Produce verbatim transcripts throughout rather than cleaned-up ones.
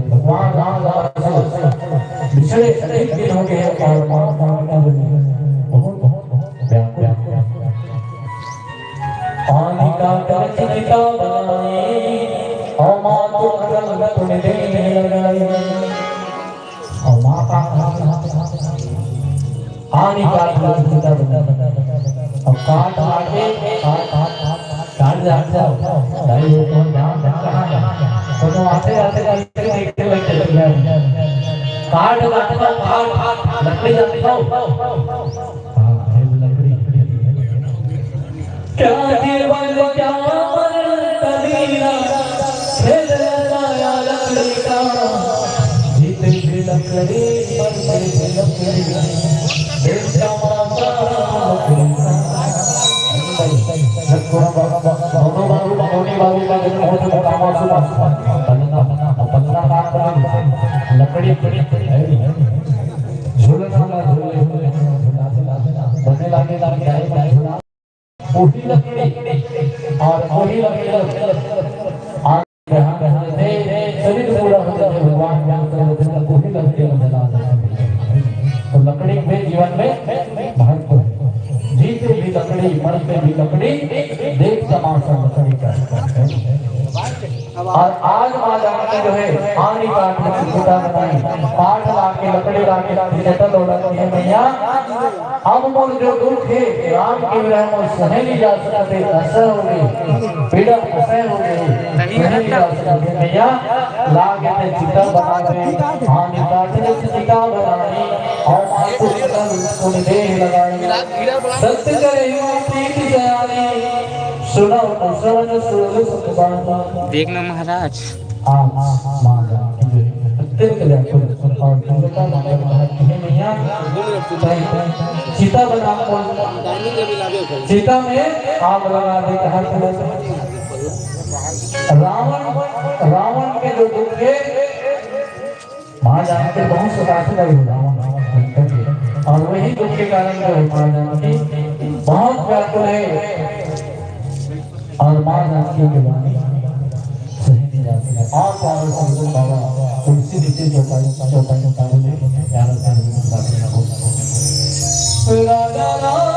भगवान राम लला से बिछड़े अनेक दिन हो गए हैं और माँ, माँ, माँ बहुत, बहुत व्याकुल। आनि काटि चिता बनाई, और माँ तो अनल पुनि देहि लगाई। और माँ का आनि काटि चिता बनाई। और काट लाके, काट, काट, काट जान जाओ। भाई, ये तो जान, जान कहाँ है? तो, तो आते, आते, आते, आते, आते, आते, काट, काट, काट, लकड़ी जान जाओ। हाँ, ये लकड़ी। क्या जीवन क्या मरण कबीरा, खेल रचाया लकड़ी का। जीते भी लकड़ी, मरते भी लकड़ी का। देश का माता लकड़ी का। दोनों बाबू, दोनों बाबू का जन्म होते मुकामा सुना। पन्ना, पन्ना काम करना लकड़ी, लकड़ी। झूलना ना झूले, झूले, झूले, झूले। बने लागे, लागे, लागे, झूला। वही लकड़ी और वही लकड़ी और यहाँ, यहाँ से शरीर पूरा हो जाए, भगवान ज्ञान कर लेते हैं, वही लकड़ी में जला देते हैं। तो लकड़ी के जीवन में महत्व है। जीते भी लकड़ी, मरते भी लकड़ी, देख तमाशा लकड़ी का। और आज माँ जानकी जो है, आनी काट में चिता बनाई, काट ला के, लकड़ी ला के, चिता दौड़ा की है मैया। अब मोर जो दुख हे, राम के विरह मोर सहे नइ जा सकत हे, असह हो गे, पीड़ा असह हो गे, सहे नइ जा सकत हे। भैया, लाके ते चिता बना दे, हाँ, निकाल दे चिता बनाई, और आपको चिता सुन देह लगाई। सत्य करे हो प्रीत जयानी, सुनो न सुन सुर सुख बानी। देख ना महाराज। आज माँ जानकी जो है, अत्यंत व्याकुल और दुर्गा माता कहा कि हे मैया, चिता बना, चिता में आग लगा दे, कहा कि रावण, रावण के जो दुख है, माँ जानकी बहुत सताते रहे रावण, और वही दुख के कारण जो है माँ जानकी बहुत व्याकुल है। और माँ जानकी के वाणी सही नहीं जाती है। और प्यारे संगत बाबा तुलसी नीचे चौपाई, चौपाई उतारे ले, प्यारा संगत प्रार्थना को। राजा राम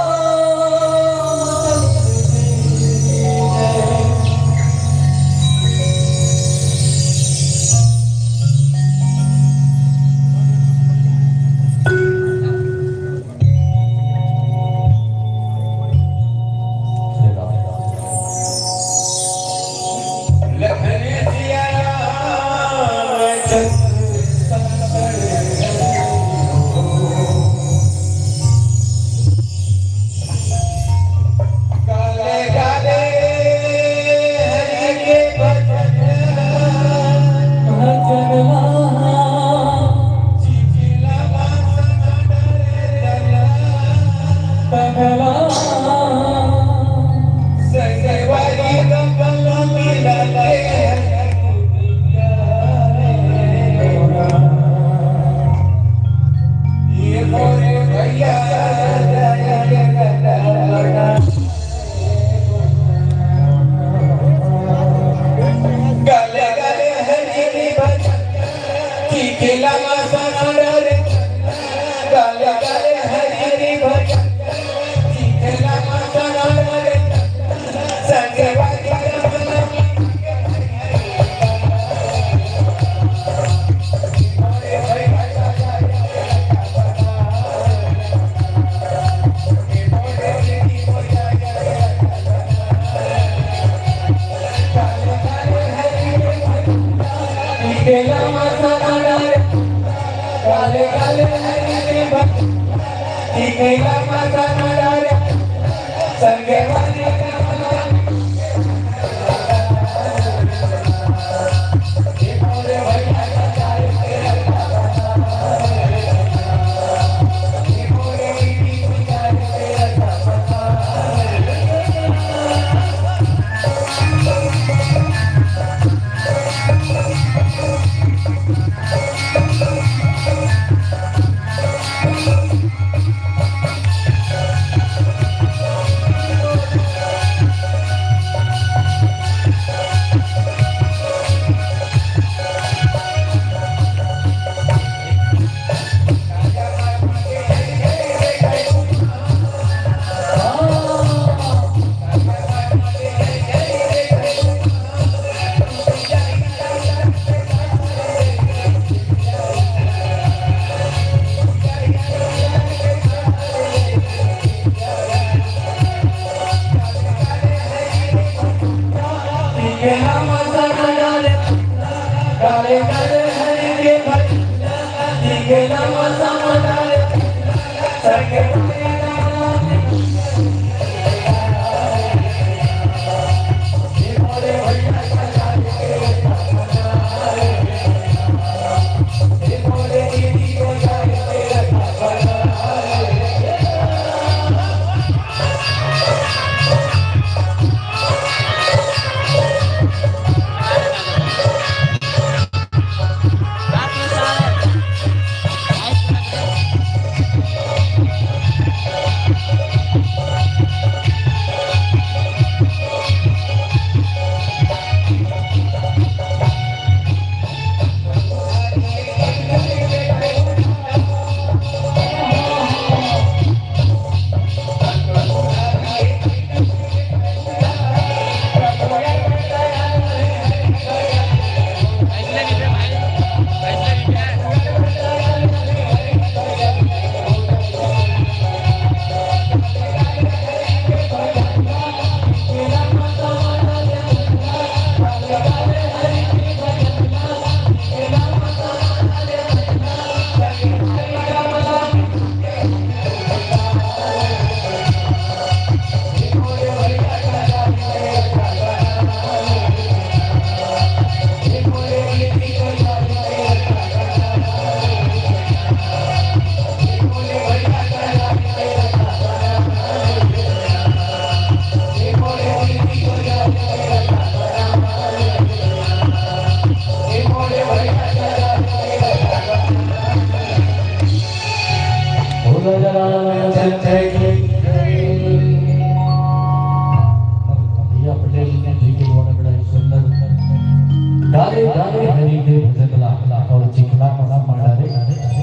डाले डाले हरि के भजन ला, अउ चिखला म समा डारे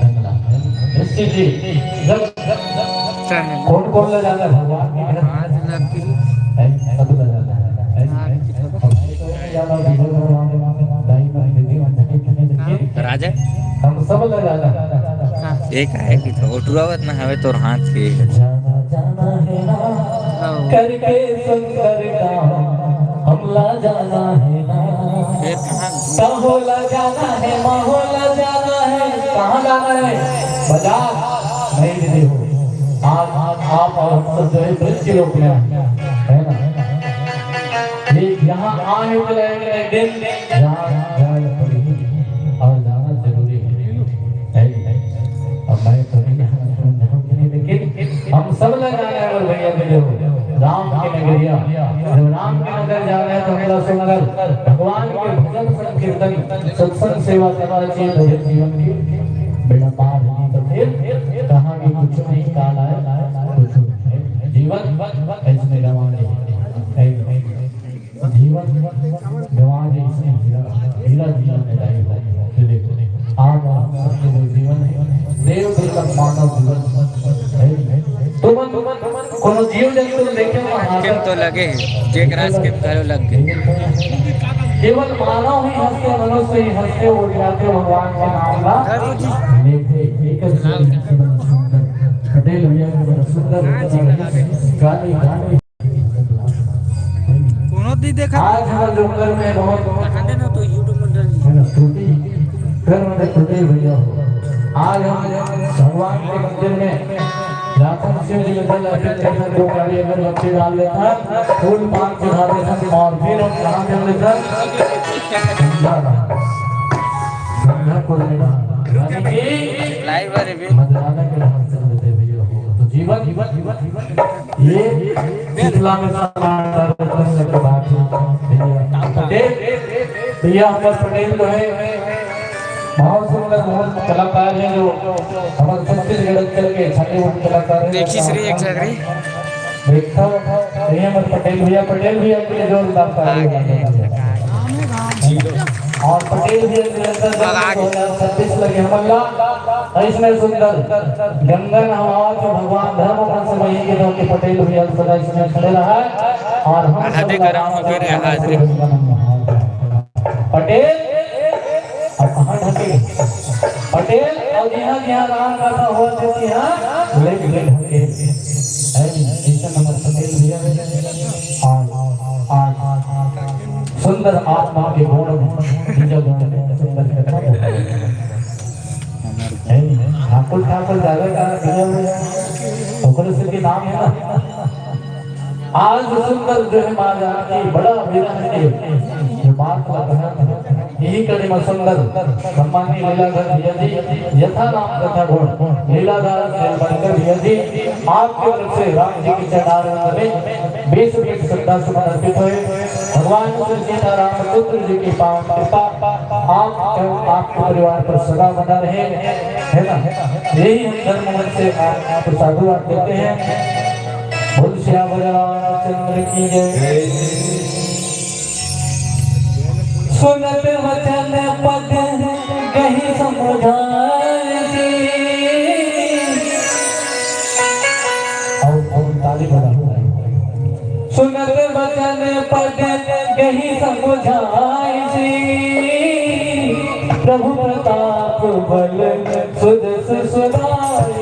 रंग ला। निश्चित ही, जब कोन कोन ला जाना हे भगवान के घर? हैं? सब ला जाना हे, हैं? अब मैं तो नहीं जाना, विजय भगवान, दाई मन, दीदी मन, लेकिन राजा? हम सब ला जाना हे। ये काहे की तो उठुआवत ना हवे तोर हाथ के। जाना जाना हे ना, करके सुंदर काम, हमला जाना हे ना। ये कहाँ? कहोला जाना हे, महोला जाना हे, कहाँ जाना हे? बाजार नहीं दीदी हो। आज, आज आप अउ हम सब जो है ब्रज के लोक में आए हैं, है ना? ये यहाँ आए तो रहेंगे एक दिन, यहाँ जाए पड़ी अउ जाना जरूरी हे। है कि नहीं? अब मैं तो नहीं जाना चाहूंगा, लेकिन हम सब ला जाना हे, अउ भैया भी जो राम के नगरिया, जब राम के नगर जाना हे तो हमला सुंदर भगवान के भजन संकीर्तन सत्संग सेवा करना चाहिए, तो ये जीवन की बेड़ा पार नहीं तो फिर कहाँ भी कुछ नहीं, काल आए कुछ नहीं। जीवन ऐसने गंवा दे, है कि नहीं? जीवन गंवा जइसे हीरा, हीरा जीवन में लाई हो। तो देखो, आज हम सबके जो जीवन हे, देव दुर्लभ मानव जीवन हे। तुमन कोनो जीव जंतु देखे हो, हाथ तो लगे हे, जेकरा के घलो लग गे। केवल मानव ही हंसथे, मनुष्य ही हंसथे, वो जाके भगवान के नाम ला लेथे। एक सुंदर पटेल भैया के बड़ा सुंदर गाने, गाने। कोनो दी देखा आज हमर डोंगर में बहुत, बहुत ना तो YouTube में डाल दी। है ना, त्रुटि, कर मतलब त्रुटि भैया हो। आज हम भगवान के मंदिर में जाथन, शिव जी के जल अर्पित करथन, दो कारी अगरबत्ती डाल लेथन, फूल पान चढ़ा देथन अउ फिर हम कहाँ चल देथन? गंगा घाट। गंगा पुरानी घाट। यानी कि लाइव वाले भी। मदराना के घाट चल देते भैया हो। तो जीवन, जीवन, जीवन। ये मिथिला में समानता रतन के बात हे। पटेल, भैया हमर पटेल जो हे, बहुत सुंदर, बहुत कलाकार हे जो हमर छत्तीसगढ़ अंचल के छातीभूत कलाकार हे। देखी श्री एक झगड़ी। देखो, ये हमर पटेल भैया, पटेल भैया के लिए जोरदार ताली। अउ पटेल भैया के लिए दो हजार छब्बीस लगे हमला। अइसने सुंदर गंगा नहावत हे भगवान धर्म वंश वही के जो कि पटेल भैया सदा इसमें खड़े रहा हे। अउ हम आधे सब गरम हो गए रे, हाथ रे। पटेल, अब कहाँ ढके? पटेल, अउ जिहाँ जिहाँ राम कथा होत हे, तिहाँ लेग लेग ढके। है नी? अइसन हमर पटेल भैया हे। अउ आज सुंदर आत्मा के गोड़ में, बीजा गोड़ में सुंदर कथा होत हे। है नी? ठाकुर, ठाकुर जावे का दिया हुआ है। ओकरे से के नाम है ना। आज सुंदर जो है माँ जानकी बड़ा विरह के जो बात लगा है, यही कड़ी में सुंदर सम्माननीय लीलाधर भैया जी यथा नाम कथा गुण लीलाधर बनकर भैया जी आपके तरफ से राम जी के चरणारविंद में बीस मिनट श्रद्धा सुमन अर्पित हुए। भगवान श्री सीताराम चंद्र जी की पावन कृपा आप एवं आपके परिवार पर सदा बना रहे, है ना? यही हम धर्म मन से आप, आप साधुवाद देते हैं। बोल सियावर रामचंद्र की जय। सुनत वचन पद गहि समुझाय जी। और, और ताली बजाओ। सुनत वचन पद गहि समुझाय जी, प्रभु प्रताप बल सुजस सुनाय।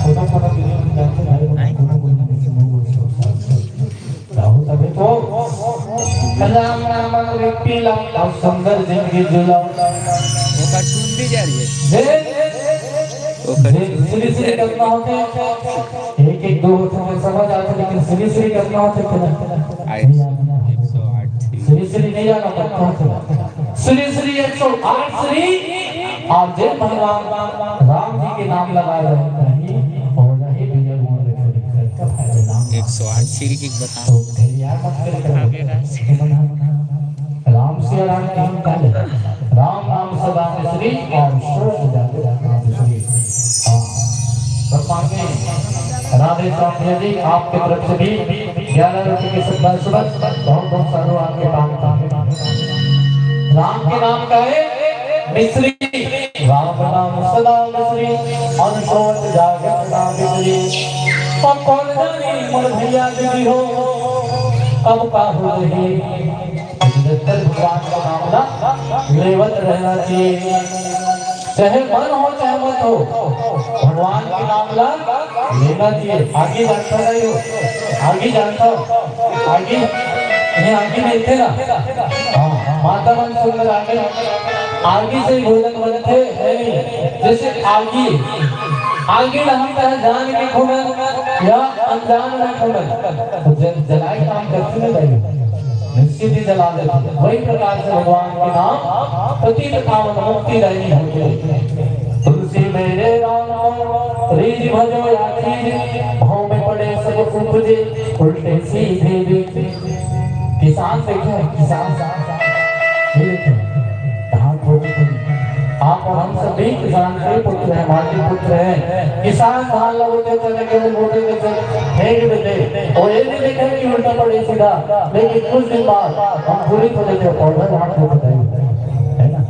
छोटा छोटा video में जाते भाई, नहीं। कोनो कोई ना किसी मुंह में से राहुल तभी तो राम नाम रिपीला और सुंदर जिंदगी जुला। वो का चुंदी जा रही है। हे ओकर जे श्री श्री कतना होथे, एक एक दो होथे, मैं समझ आथे, लेकिन श्री श्री कतना होथे तेला नहीं जानना। श्री श्री नहीं जाना पड़ता होथे। श्री श्री एक सौ आठ श्री, और जे भगवान राम जी के नाम लगा रहे नहीं, और नहीं भैया बोल रहे थे, इसका फायदा नाम एक सौ आठ श्री की बता। तो फिर यार मत करे करो। राम सिया राम के हम काले। राम नाम सदा में श्री और शोक जागृत नाम श्री। हाँ। भगवान ने राधे श्याम भैया जी आपके तरफ से भी ग्यारह रुपए की श्रद्धा सुमन, बहुत बहुत साधु आपके पावन का। राम के नाम का है मिश्री, राम नाम सदा मिश्री, और शोक जागृत नाम श्री। अब कौन जाने मोर भैया जी हो, कब का हो रही। निरंतर भगवान का नाम ला लेवत रहना चाहिए, चाहे मन हो चाहे मत हो, भगवान के नाम ला लेना चाहिए। आगी जानता नहीं हो, आगी जानता हो, आगी, ये आगी मिलते ना। हाँ, माता मन सुंदर आगे, आगी से ही भोजन बनते है नहीं, जैसे आगी, आगी ला हम चाहे जान के खुनन या अनजान में खुनन, तो जल, जलाए काम करते ना भाई, निश्चित ही जला देते। वही प्रकार से भगवान के नाम पतित पावन मुक्ति दायिनी होते। तुलसी मेरे राम को, रीझ भजो या चीज, भव में पड़े सब उपजे, उल्टे सीधे बीजे। किसान देखे हैं, किसान, ये देखे हैं, धान रोपते हैं। आप और हम सब भी किसान के पुत्र हैं, माँ के पुत्र हैं। किसान धान लगोते तो लगे, बोते तो फेंक देते, और ये नहीं देखे कि उल्टा पड़े सीधा। लेकिन कुछ दिन बाद अंकुरित हो जाते, पौधा वहाँ को बताइए, है ना?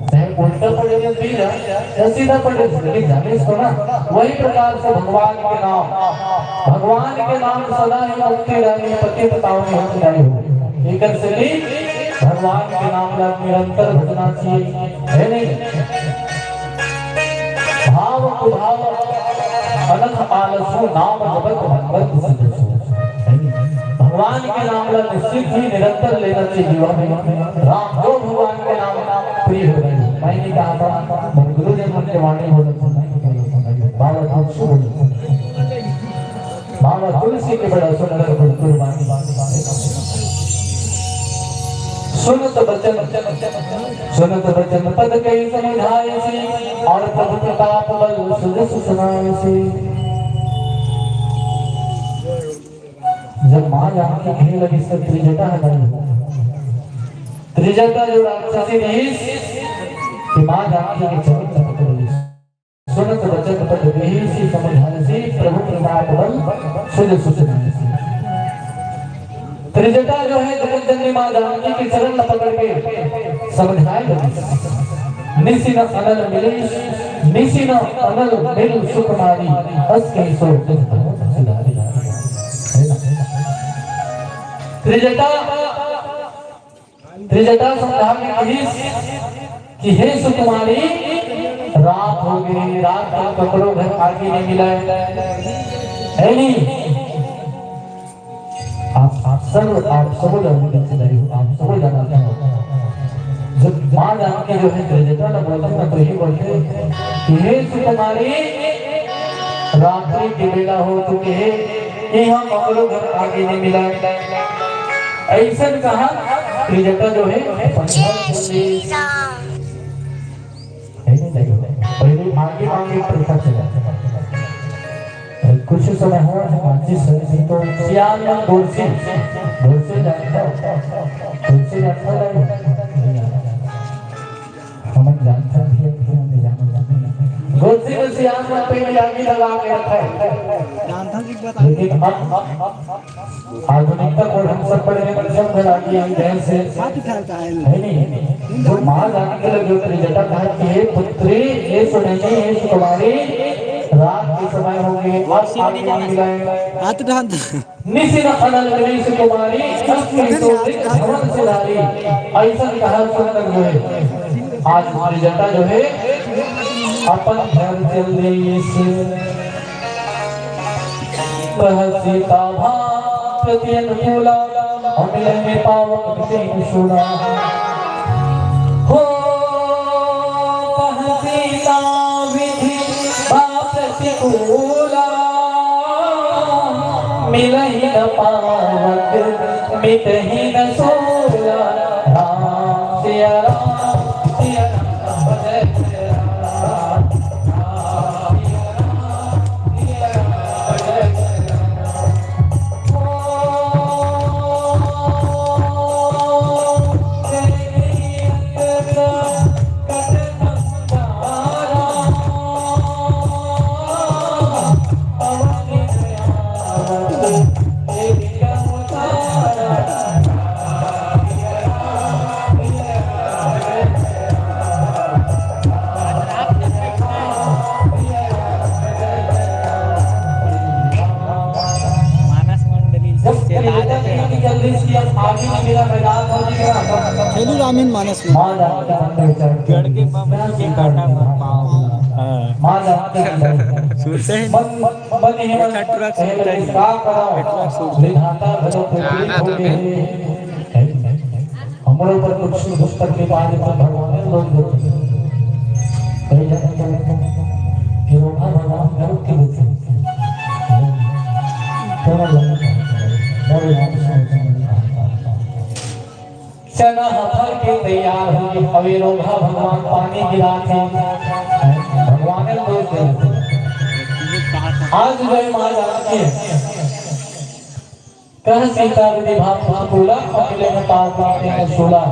चाहे उल्टा पड़े तो सीधा, या सीधा पड़े, लेकिन जाने इसको ना। वही प्रकार से भगवान के नाम, भगवान के नाम सदा ही मुक्ति दायिनी, पतित पावन मुक्ति दायिनी हो। एकर से भी भगवान के नाम ला निरंतर भजना चाहिए, है नहीं? भाव कुभाव अनख आलसु, नाम जपत भगवत सिद्ध सु। भगवान के नाम ला निश्चित ही निरंतर लेना चाहिए जीवन में। राम जो भगवान के नाम प्रिय हो गए। मैं नहीं कहा था, पर गुरु जी मन के वाणी बोलत सुनाई, बाबा तुलसी बोलत सुनाई। बाबा तुलसी के बड़ा सुंदर गुण कुर्बानी। सुनत बचन, सुनत बचन पद कहि समुझाइसी, और प्रभु प्रताप बल सुजसु सुनाइसी। जब माँ जानकी कहे लगिस त त्रिजटा हटाई हो। त्रिजटा जो राक्षसी रहिस, कि माँ जानकी के चरण में पकड़ लिस। सुनत बचन पद कहिसी समुझाइसी, प्रभु प्रताप बल सुजसु सुनाइसी। त्रिजटा जो है जगत जननी माँ जानकी के चरण में पकड़ के समझाए लगिस। निशिन अनल मिलिस, निशिन अनल मिल सुकुमारी, अस कहि सो निज धर्म सिधारी। है ना? त्रिजटा, त्रिजटा समझा के कहिस कि हे सुकुमारी, रात हो गई, रात तक ककरो घर आगी नहीं मिला है, है नहीं? आप, आप सब, आप सब जानते हो, आप सब जानते हो। जब माँ जानकी जो है त्रिजटा ना बोलते ना, तो ये बोलते कि हे सुकुमारी, रात्रि के बेला हो चुके हैं, यहाँ ककरो घर आगी नहीं मिला है। ऐसन कहा त्रिजटा जो है, पंचम बोली। है नहीं, नहीं। पहले आगे मांगे प्रथा चला। कुछ समय हो, माची सर जी तो सियान में बोलसी, बोलसी जानता हो, बोलसी जानता हो, नहीं जानता। हम जानते हैं, हम नहीं जानते। बोलसी में सियान में पे भी आगे लगा के रखा है। लेकिन अब आधुनिकता को हम सब बड़े, सब घर आगे आई गए से, है नहीं? तो माँ जानकी लगे उतरी जटा कहा कि हे पुत्री, हे सुनैनी, हे सुकुमारी, रात के समय हो गए, अब आगे नहीं मिलाए। हाथ उठा दो। निशिन अनल मिली सुकुमारी, अस कहि सो निज धर्म सिधारी। ऐसा कहा सुंदर जो है, आज त्रिजटा जो है, अपन घर चल रही से। कह सीता भांति अनुकूला, अमिले में पावक विषय सुना। हो कह सीता विधि भूला, मिलहि न पावत, मिटहि न सोला। राम सिया राम, सिया राम, जय जय राम। राम सिया राम, सिया राम, जय जय राम। मानस मंडली से चला देते हैं। खेलू राम इन मानस में। गढ़ के बबरी के काटा में पाँव। हाँ। सुनते हैं। एक ट्रक सुनते हैं। ट्रक सुनते हैं। हमरो ऊपर कुछ पुस्तक के बाद तो भगवान ने लोग देते हैं। कई जगह तो कि रोका भगवान गरुड़ के देते हैं। थोड़ा लगा, बड़े राम से होता है। चना हफर के तैयार होगे, अवे रोघा भगवान पानी गिराथे, भगवान ने दोष देथे। आज जय माँ जानकी है। कह सीता विधि भाव कुछ बोला, अकेले में तार पाते हैं शूला।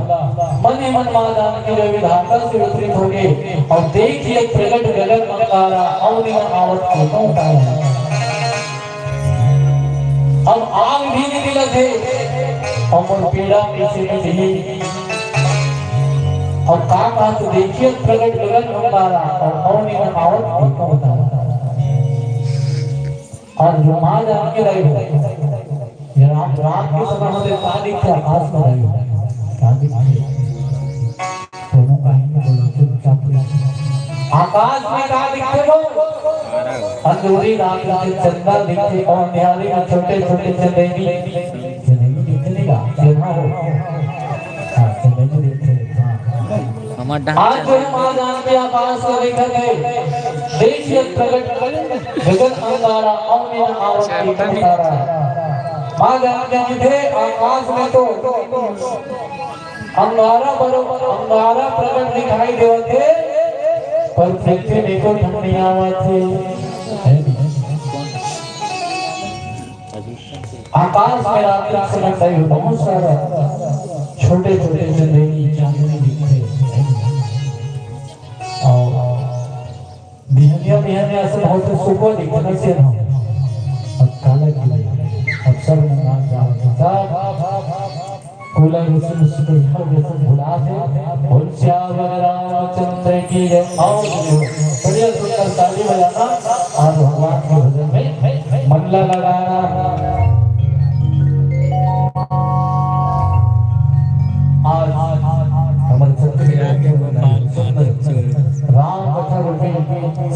मन ही मन माँ जानकी जो विधाता से विपरीत होगे, अउ देखिए प्रगट गगन अंगारा, अवनी न आवत को तो उतारा। अब आग भी नहीं मिलत हे, अउ मोर पीड़ा कैसे मिटही। अब का कहा तो देखिए प्रगट गगन अंगारा, अउ अवनी न आवत को तो उतारा। अउ जो माँ जानकी रही हो, ये राम, राम के समय होते का दिखथे आकाश में रही हो, का दिखथे? दोनों का ही बोलो चुपचाप। आकाश में का दिखथे वो? अंजोरी रात के चंदा दिखथे अउ अंधियारी में छोटे छोटे चंदैनी, चंदैनी दिखथे का? चंदा हो। हाँ, चंदैनी दिखथे, हाँ। हमर डहर आज चल जो माँ जान के आकाश को देखत हे, देख ये प्रगट गगन अंगारा, अवनी न आवत के उतारा। माँ जान के दिखे आकाश में तो अंगारा बरोबर अंगारा प्रगट दिखाई देवत हे, पर पृथ्वी में को ठंड नहीं आवत हे। आकाश में रात के समय कई बहुत सारा छोटे छोटे चंदेरी चांदनी दिखथे। अउ बिहनिया बिहनिया से बहुत सुकून दिखथे ना से हम। अब काला की अब सब नाम जाओ सब कूलर उसी में सुबह हर जैसे भुला दे। बोल श्याम रामचंद्र की जय। आओ, बढ़िया सुंदर ताली बजाना और भगवान के भजन में मन लगाना। आज हमारे सत्य राम कथा रूपी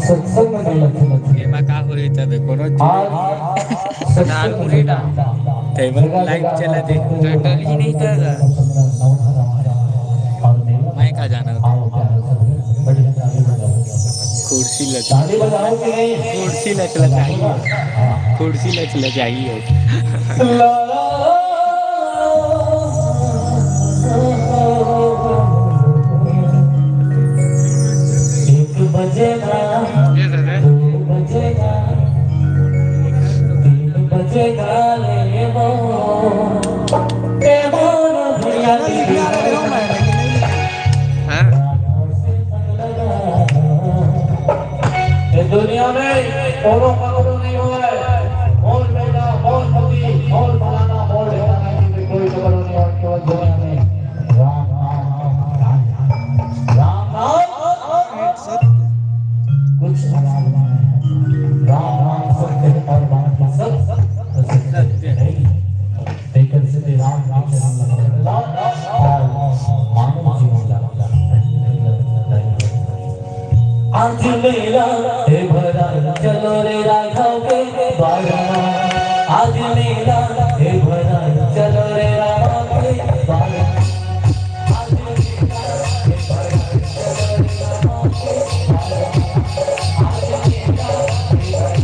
सत्संग में लगे लगे। एमा का हो रही तबे कोनो आज सत्संग में ना। टेबल लाइट चला दे। टटल ही नहीं था। मैं का जाना था। कुर्सी लच, ताली बजाओ कि नहीं? कुर्सी लच लचाई है। कुर्सी लच लचाई है। एक बजेगा, दो बजेगा, तीन बजेगा रे वो। ए मोर भैया दीदी। हाँ? ये दुनिया में कोनो ककरो नहीं होय। मोर बेटा, मोर पति, मोर फलाना, मोर ठिकाना, कोई ककरो नहीं होय केवल दुनिया में। राम नाम, राम नाम। कुछ आवाज नहीं है। राम नाम सत्य है और बाकी सब असत्य है। तेकर से राम के चरण में और मानव जीवन का आज मेला ए भरा चलो रे राघव के बाड़ा। आज मेला ए भरा चलो रे राघव के बाड़ा। आज मेला ए भरा चलो रे राघव के बाड़ा। आज मेला ए भरा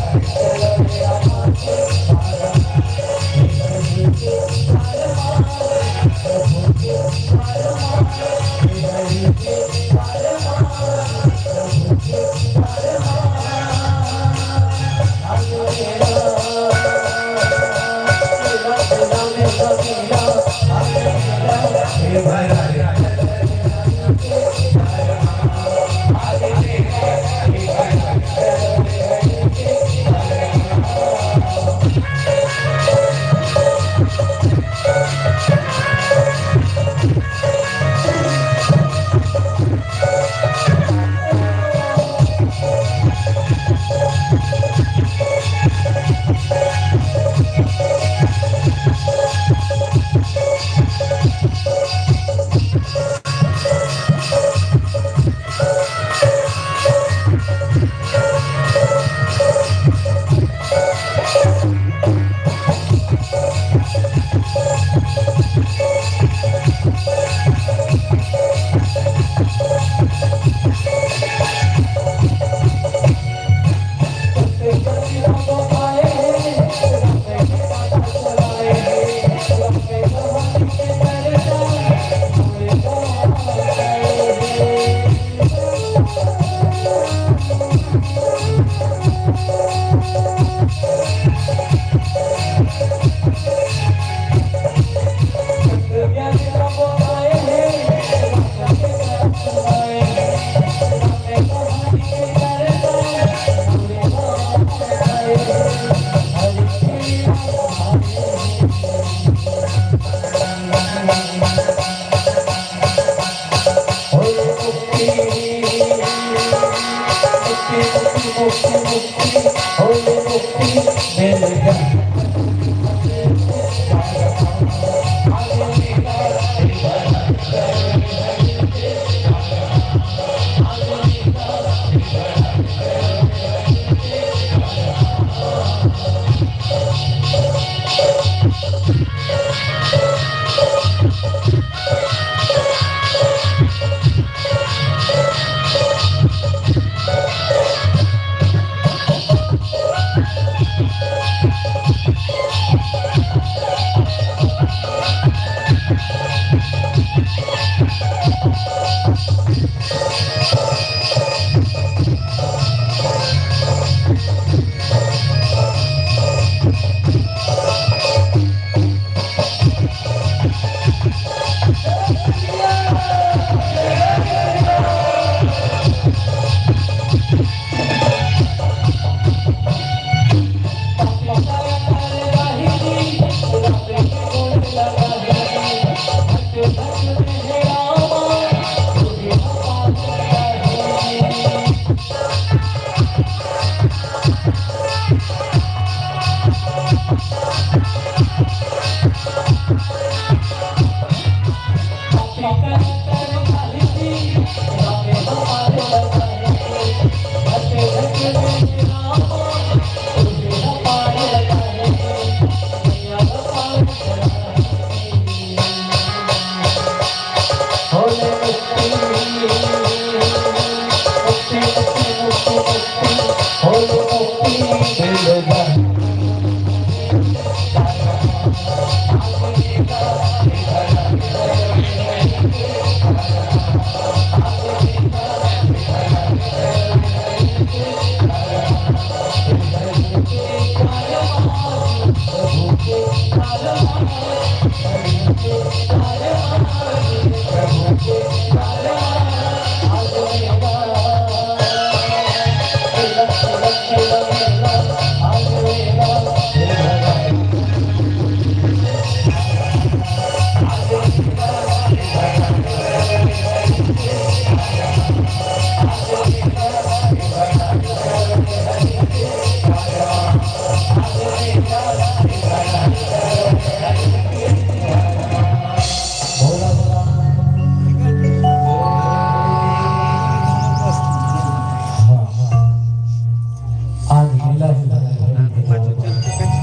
आज मेला भी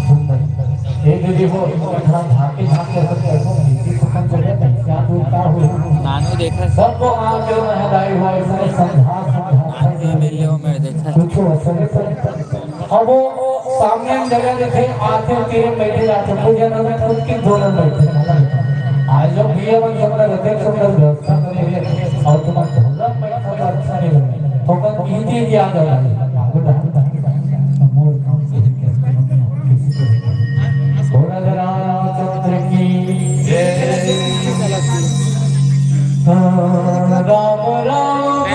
सुंदर। ए दीदी हो, इतना झांकी झांकी सब देखो, नीति पसंद करे, कैसे आप उठता हो? नानू देखा। सबको आके महदाई हुआ, इसने समझा, समझा, आज ये मेले हो, मैं देखा। कुछ असर नहीं पड़ता। अब वो सामने में जगह देखे, आते तेरे बैठे जाते, पूजा नगर खुद की दोनों बैठे। आज जो भैया बन सुंदर, अध्यक्ष सुंदर, व्यवस्था करे हुए, और तुम्हारा ढोलक बैठा तो अच्छा नहीं लगे। तो कल ईदी याद आ गई। बोला रामचंद्र की जय। राम राम।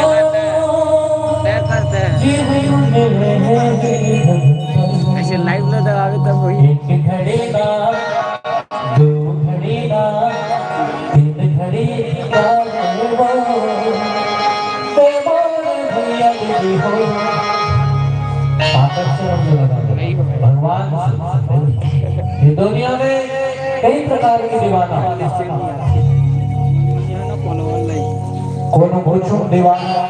ऐसे लाइव ला दबावे तब वही। एक घड़ी ना, दो घड़ी ना, तीन घड़ी ना, भैया दीदी हो। आकर्षण जो लगा दो। भगवान से। ये दुनिया में कई प्रकार के दीवाना। कोनो भुचुक दीवाना,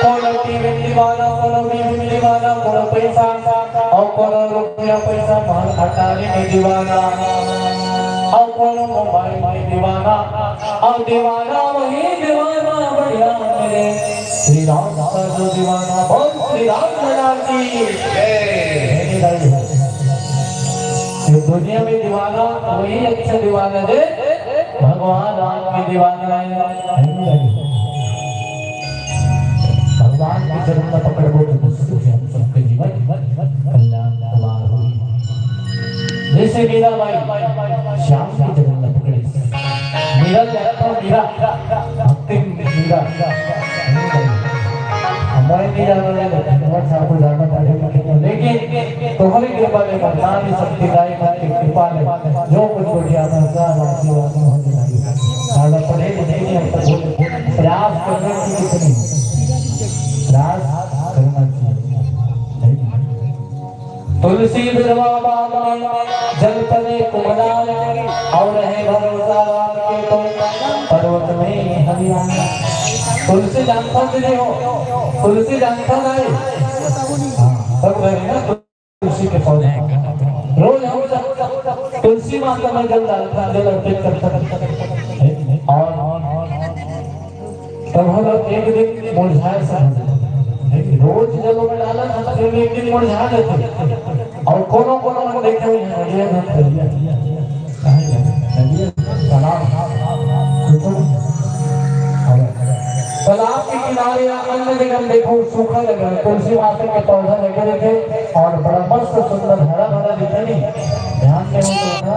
कोनो टीवी दीवाना, कोनो बीवी दीवाना, कोनो पैसा अउ कोनो रुपया पैसा, महल अटारी में दीवाना, अउ कोनो मोबाइल में दीवाना, अउ दीवाना वही दीवाना बढ़िया मेरे श्री राम का जो दीवाना। बोल श्री राम भगवान की जय। ये दुनिया में दीवाना वही अच्छा दीवाना जे भगवान राम के दीवाना है। भगवान के चरण में पकड़बो तो दुख सुख हम सबके जीवन कल्याण कुमार होई। जैसे मीरा बाई श्याम के चरण में पकड़े, मीरा कहता मीरा, भक्ति मीरा। हमारे नहीं जाना है, हमारे साथ को जाना पड़ेगा, लेकिन तुम्हारी कृपा ने, भगवान की शक्ति, दाई माँ की कृपा ने जो कुछ हो गया, मैं क्या आशीर्वाद में होने लगी। ज्यादा पढ़े लिखे नहीं, हम तो बोले, प्रयास करने की कितनी हो, प्रयास करना चाहिए। तुलसी बिरवा बाग में जल तले कुमलाल, और रहे भरोसा राम के तो पर्वत में हरियाणा। तुलसी जानता तुझे हो, तुलसी जानता नहीं। हाँ, सब घर में तुलसी के पौधे। रोज हम सब तुलसी माता में जल डालता, जल अर्पित करता। और तब हम लोग एक दिन मुरझाए समझ लेते। रोज जल में डाला था, फिर एक दिन मुरझा जाते। और कोनो कोनो मन देखे हुए हैं, ये ना करिए। कहाँ गए? चलिए, तालाब। तालाब के किनारे या अन्य जगह देखो, सूखा लग रहा है, तुलसी माता के पौधा लगे रखे और बड़ा मस्त सुंदर हरा भरा दिखे नहीं। ध्यान से देखो ना।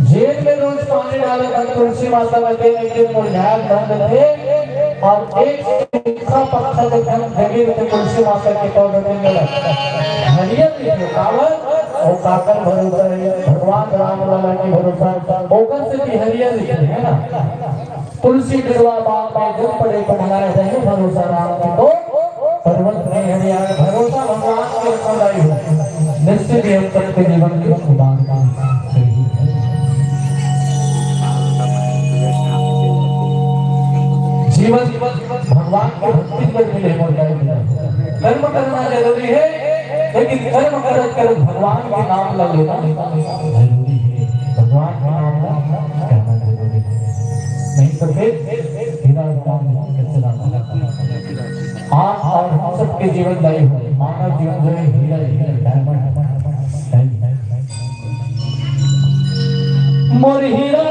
जेल में रोज पानी डाले था, तुलसी माता में तेल एक दिन मुरझाया बंद थे और एक सूखा पत्थर एकदम जमीन पे तुलसी माता के पौधे में मिला। हरियर दिखे, काबर? वो काकर भरोसा है, भगवान राम वाला के भरोसा है, ओकर से भी हरियर दिखे, है ना? तुलसी बिरवा बाग में जब पड़े कुम्हलाए, रहे भरोसा राम के तो पर्वत में हरियाए। भरोसा भगवान के रखना दाई हो, निश्चित ही हम सबके जीवन के सुधार का सही है। जीवन भगवान के भक्ति पर मिले, मोर दाई हो। कर्म करना जरूरी है, लेकिन कर्म करत करत भगवान के नाम ला लेना जरूरी है। भगवान के नाम ला कहना जरूरी है। नहीं तो फिर हीरा का काम नहीं, कचरा। आप और हम सबके जीवन दाई हो। मानव जीवन जो है हीरा है, डायमंड है। मोर हीरा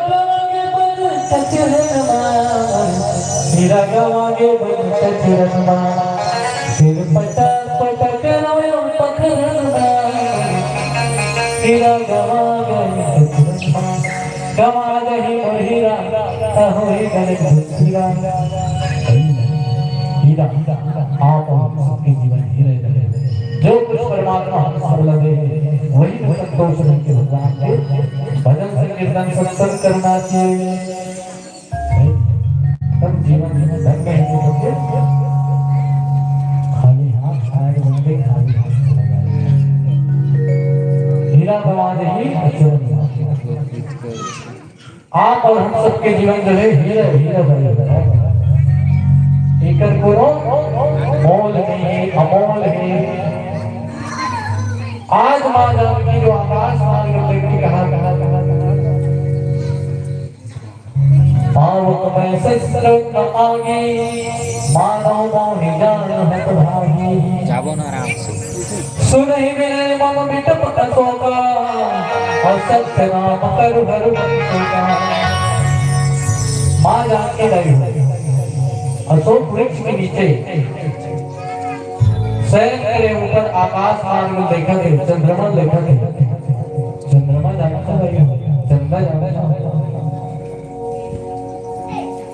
गवा गे बन कचरन मा, हीरा गवा गे बन कचरन मा, सिर पटक पटक रोयो पखरन मा, हीरा गवा गे कचरन मा, गवा दही मोर हीरा, त होई गलत हीरा। हीरा, आप और हम सबके जीवन हीरे रहे। जो कुछ परमात्मा हम सब लगे, वही में संतोष रह के भगवान के भजन संकीर्तन सत्संग करना चाहिए। तब जीवन धन्य है। खाली हाथ आए बंदे, खाली हाथ चला जाए। हीरा गवा दही अचरज। आप और हम सबके जीवन जो है हीरे, हीरे भरे होते हैं। एकर कोनो मोल नहीं है, अमोल है। आज माँ जानकी जो आकाश मार्ग में बैठी कहा, पावक मैं शस्त्र न आगे, मानव मोहि जान हत भागी। जाबो ना आराम से। सुनहि विनय मम बिटप अशोका, और सत्य नाम करु हर बंसोका। माँ जानकी दाई हो, अशोक वृक्ष के नीचे शयन करे ऊपर आकाश मार्ग में देखत हे, चंद्रमा देखत हे। चंद्रमा जानता है, चंदा जानता है।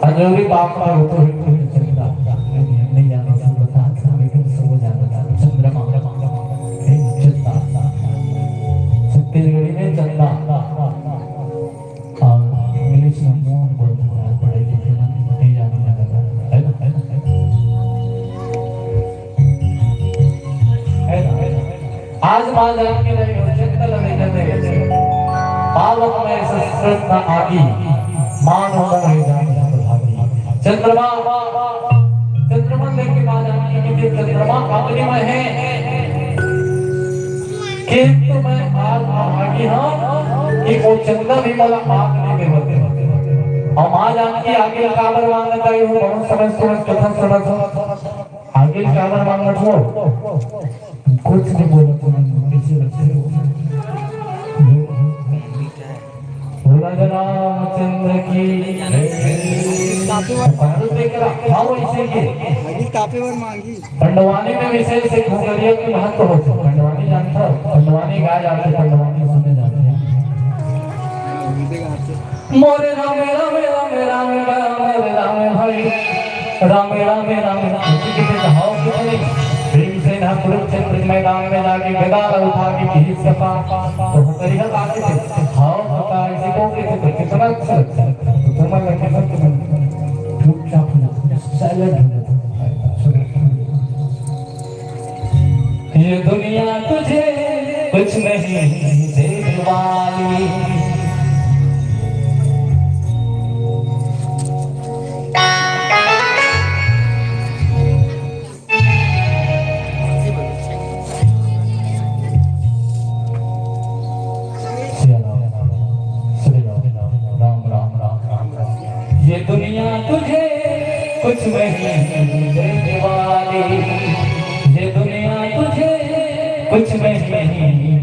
अंजोरी बाप का वो तो है, कोई चंदा। नहीं, नहीं जानता, बता, लेकिन सब वो जानता। चंद्रमा, नहीं, चंदा। छत्तीसगढ़ी में चंदा। और इंग्लिश में मून बोलते हैं, पढ़े लिखे मन नहीं जाने लगा, है ना, है ना, है ना? है ना, है ना? आज माँ जानकी नहीं हो, चित्त लगे जमे। पावक मैं शस्त्र न आगी, मानव मोहि जान हत भागी। चंद्रमा, चंद्रमा लेके माँ जानकी के चंद्रमा अग्नि में है। किंतु मैं आज अभागी हूँ कि वो चंदा भी मोला आग नहीं देवत। और माँ जानकी आगे काबर मांगत आई हो, बहुत समय सुनत, कथा सुनत हो। आगे काबर मांगत हो? कुछ नहीं बोलत हो, किसी बच्चे हो। बोला जय रामचंद्र की। काफी बार पुकारो देख रहा, हाँ, वो इसे के। अभी काफी बार मांगी। पंडवानी में विशेष एक घुघरिया के महत्व होथे। पंडवानी जानथव? पंडवानी गाए जाथे, पंडवानी सुने जाथे। मोरे रामे, रामे, रामे, रामे, रामे, रामे भाई। रामे, रामे, रामे, रामे। किसी के लिए कहावत तो नहीं। भीमसेन हा कुरुक्षेत्र के मैदान में जाके गदा ला उठा के किहिस कथा, तो घुघरिया का के थे। हाँ, कथा ऐसे को के थे, तो कितना अच्छा लगता है। तो तुम लगे ना, तुम चुपचाप हो जाते, silent हो जाते। ये दुनिया तुझे कुछ नहीं देने वाली। ये दुनिया तुझे कुछ नहीं देने वाली, ये दुनिया तुझे कुछ नहीं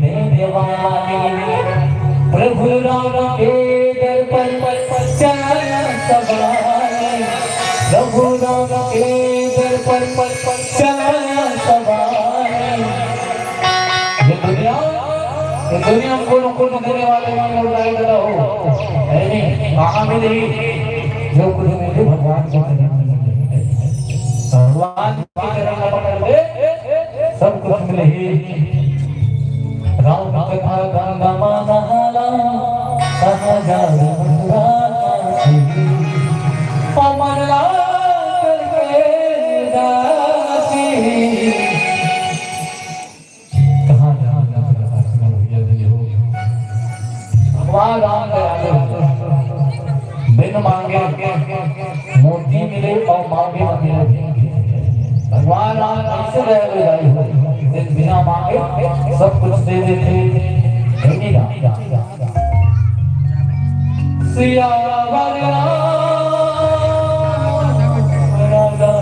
देने वाली। प्रभु राम के दर पर चला सवारी, प्रभु राम के दर पर चला सवारी। ये दुनिया, ये दुनिया में कोनो कुछ देने वाले मन मोर दाई ददा हो, है नहीं? कहाँ मिलही? जो कुछ मिले भगवान के चरण में मिले। भगवान के चरण में पकड़ ले, सब कुछ मिलही। राम कथा गंगा मा नहाला, कहाँ जावे मथुरा काशी। पवन लाल के दासी। कहाँ जावे मथुरा काशी में भैया जी हो। भगवान राम दयालु, बिन मांगे मोती मिले और मांगे न मिले। भगवान राम ऐसे दयालु दाई हो, बिन बिना मांगे सब कुछ दे देथे। है कि ना? सियावर राम राजा।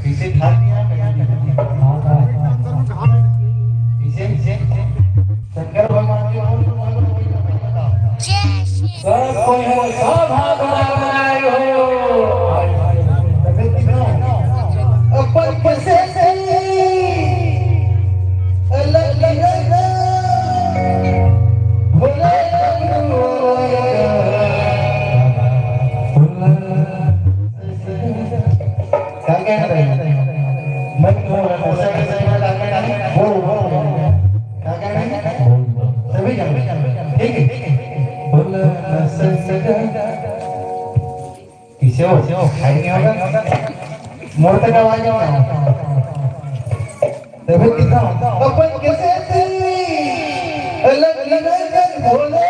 पीछे था नहीं यार, पीछे, पीछे शंकर भगवान के। सब कोई हो, सब हाथ उठा बनाए हो। अपन कैसे अलग अलग भोले क्या कह रहे हैं? मैं बोल रहा हूँ, सही, सही बात आपने कही। बोल, बोल, बोल। क्या कह रहे हैं? सभी जान रहे हैं। ठीक है? बोल, सही, सही। किसे हो? खाई नहीं होगा? मोर तक आवाज नहीं आवा। देखो कितना अपन कैसे थे, अलग अलग भोले।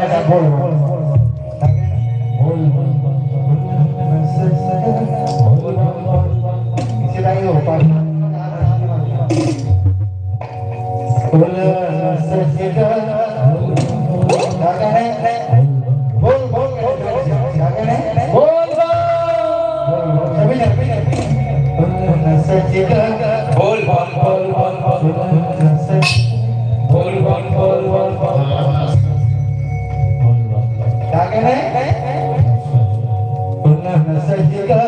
बोल, बोल, बोल। बोल, बोल, बोल। इसे नहीं हो पाता। बोल, सच का। क्या कहना है? बोल, बोल, बोल। क्या कहना है? बोल, बोल। बोल, बोल। सभी जन, सभी जन। बोल, सच का। बोल, बोल, बोल, बोल, बोल। बोल, सच। बोल, बोल, बोल, बोल, बोल। क्या कहना है? बोल, सच का।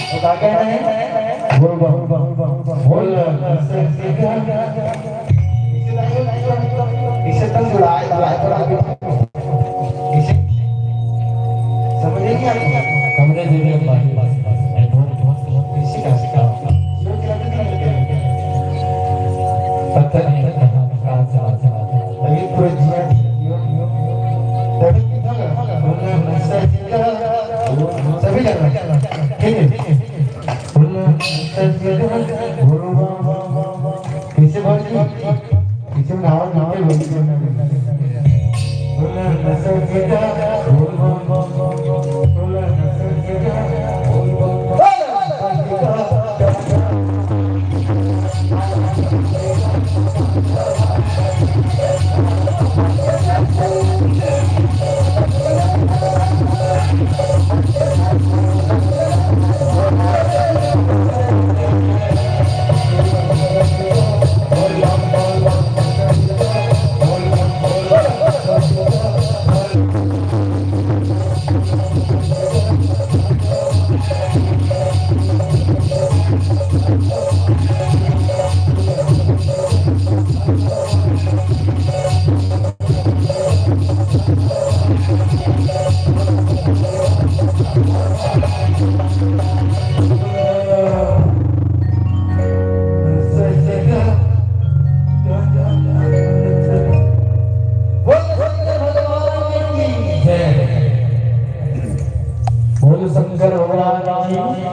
तो क्या कहना है? बोल, बोल, बोल, बोल, बोल। इसे तो जुड़ाए, जुड़ाए, जुड़ाए। इसे समझ नहीं आ रही। कमरे दे दे, बस, बस, बस। इसी का, इसी का। पता नहीं कहाँ, कहाँ से आता है। अभी पूरे जीवन, तभी कितना, सभी जगह, ठीक है। कैसे बाबूजी? कैसे नाम, नाम बोल। बोल शंकर भगवान की।